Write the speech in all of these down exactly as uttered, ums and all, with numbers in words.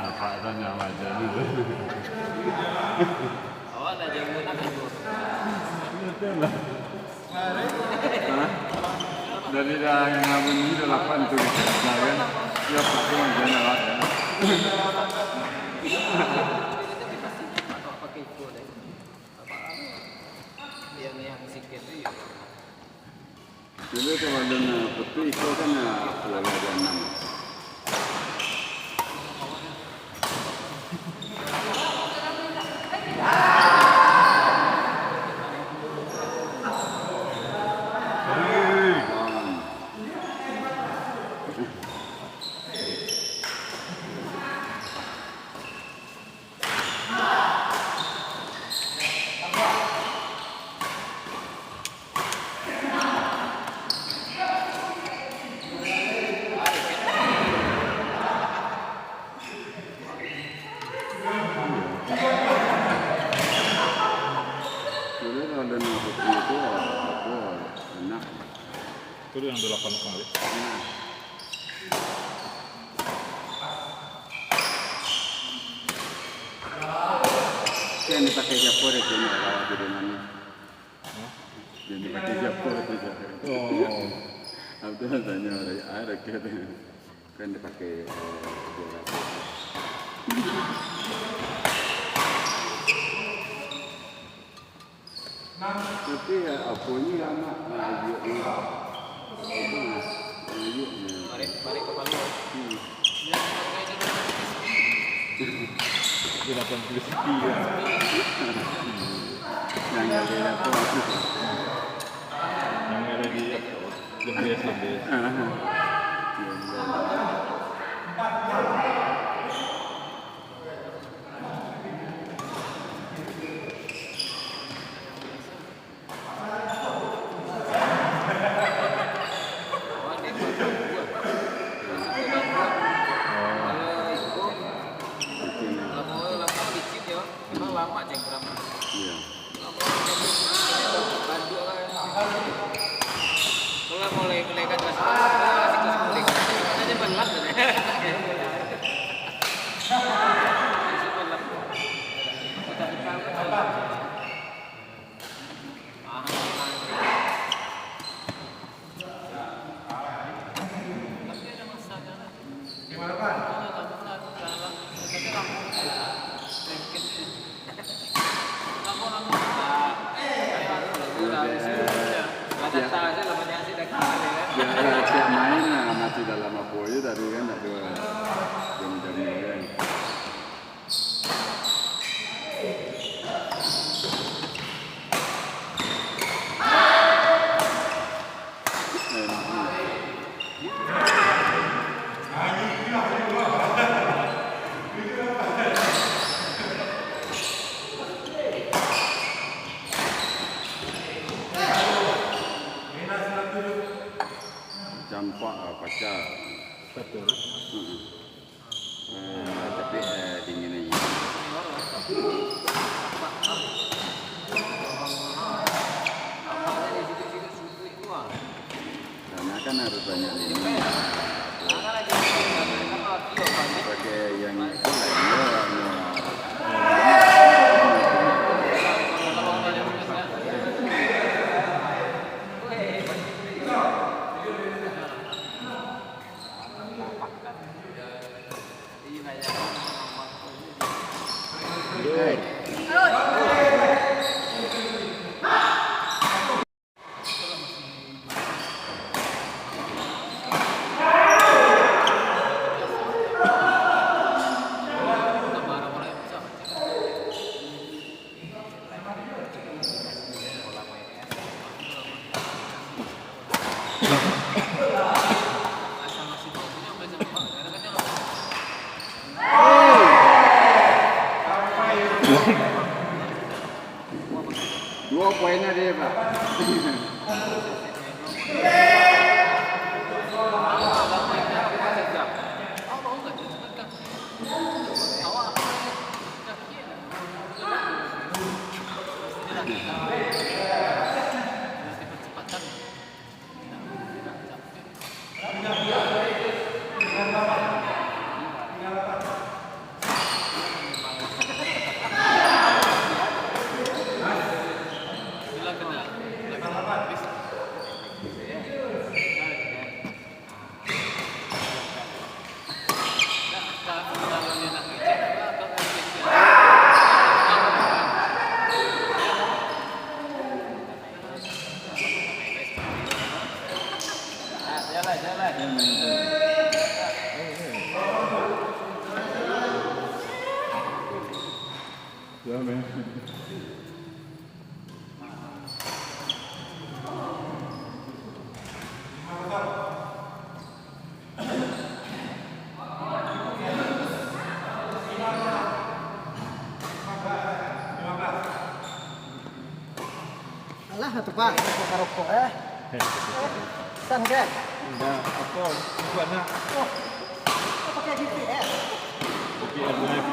Apak tanya macam tu. Awak nak jago nak jago. Betul lah. Hah? Dari dah ngabun ni dah lapan tu kita kan. Ya, Pak tu macam mana lah, ya. Yang, yang sikit tu ya. Dulu kalau dana putih itu kan, ah, kuala ganam. Dulu kalau dana putih itu, ah, itu enak. Itu yang delapan kali. Yang dipakai siapa deh, dia nak rawat di rumah ni? Hah? Yang dipakai siapa deh, dia. Oh. Abdul tanya, ada, ada ke? Kan dipakai, eh, dua ratus. Tapi, ya, aponyo lamak, nah, ayuaknyo. Ayuaknyo. Barek, barek ka Palu. Hmm. Dia lapan puluh sepi, ya. Yang ada apa? Yang ada di, lebih, lebih. Ah. Iya. Mulai, mulai, mulai kan, Mas. Mulai, Mas, ikut sepuluh. Ada je belas, ada. Ya, ya, tiap main lah, masih dalam apo je tadi kan, tak ada jamu-jamu kan. Campak, ah, pacah. Betul. Mm-mm. Eh, tapi, eh, dingin aja. Karena kan harus banyak ini. Pakai yang itu lah, iya, iya. Dua poin ado, Pak. Alah, atuh, Pak, rokok, rokok, eh. San, kan? Indak, apo? Bukan, nak. Oh, pakai G P S. G P S live.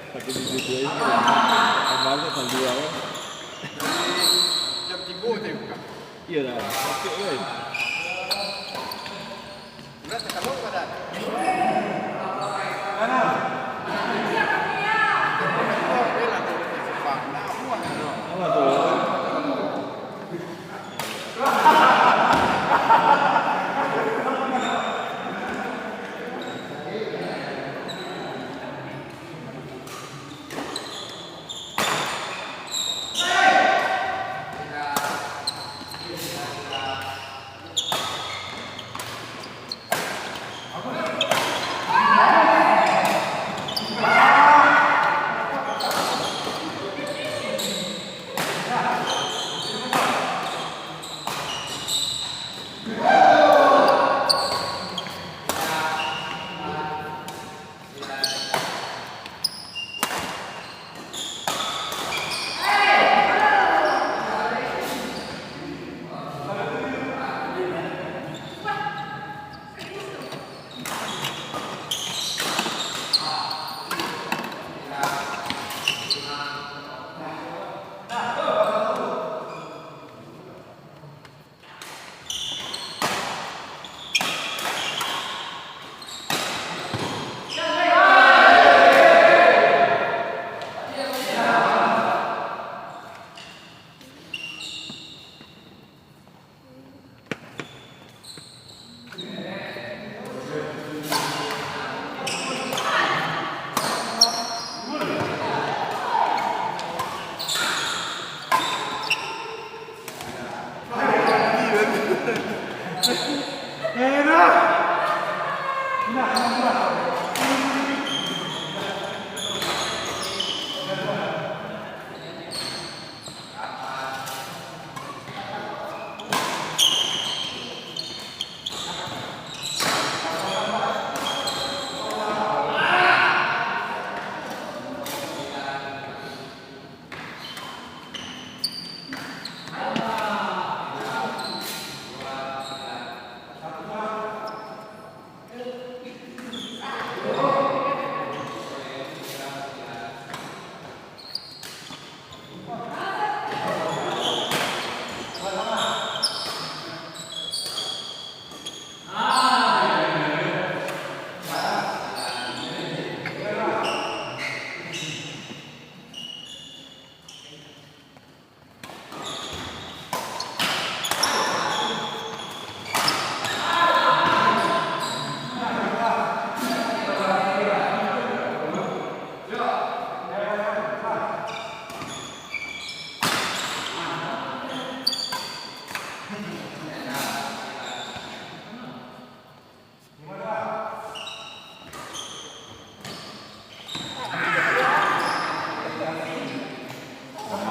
Pakai video tu aja. Tambah tu sambil awak. Jam tiga tadi buka. Iyalah, sakit kan. Udah, sekarang pada. Mana? Apa tu?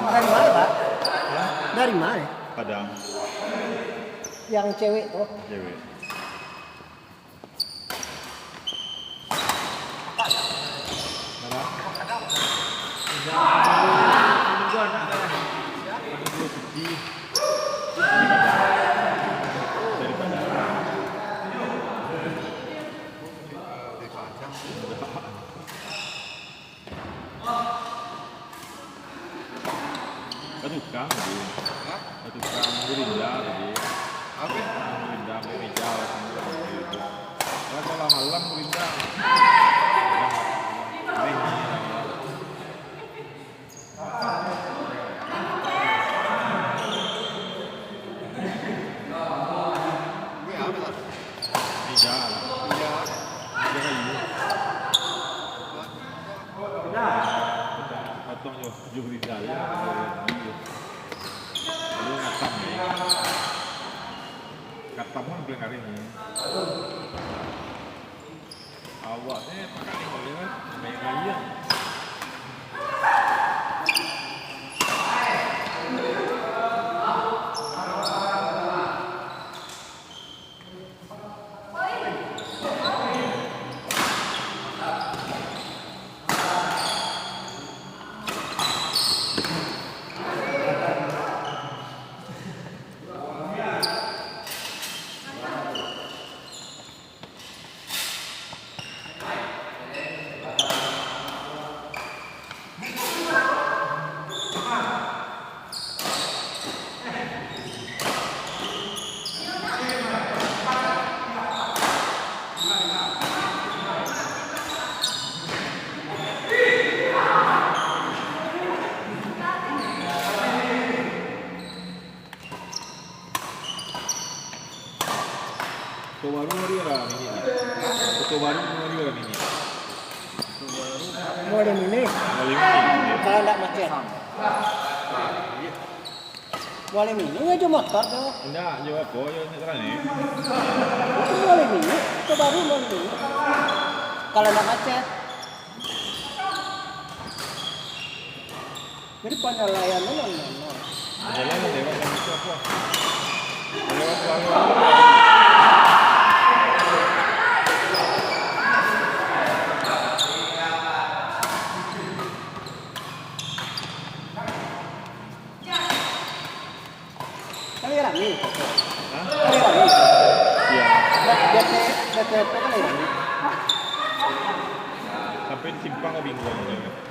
Dari mana, Pak? Dari mana? Padang. Yang cewek tuh? Cewek. Batukang tadi. Hah? Batukang gerinda tadi. Apa? Gerinda, ambil meja, semua gitu. Kalau malam gerinda. Ring. Meja. Meja kayu. Potong jo, jo gerinda jo. Lalu ngatam ni. Ngatam kan bulan hari ni. Awak ni pakai ni kan, main raya. Koto Baru mari lah mini. Koto Baru mari lah mini. Mualim ini. Mualim ini. Kalau ndak macet. Mualim ini ya jo motor tu. Ndak, jo apo, jo ndak terang ni. Itu Mualim ini. Koto Baru Mualim ini. Kalau ndak macet. Jadi panyalaian tu nan mano? Panyalaian lewat yang itu apa? Lewat baru. Kali rami. Hah? Kali rami. Iya. Dah, dah, dah, dah, dah, kali rami. Sampai di simpang lah bingung.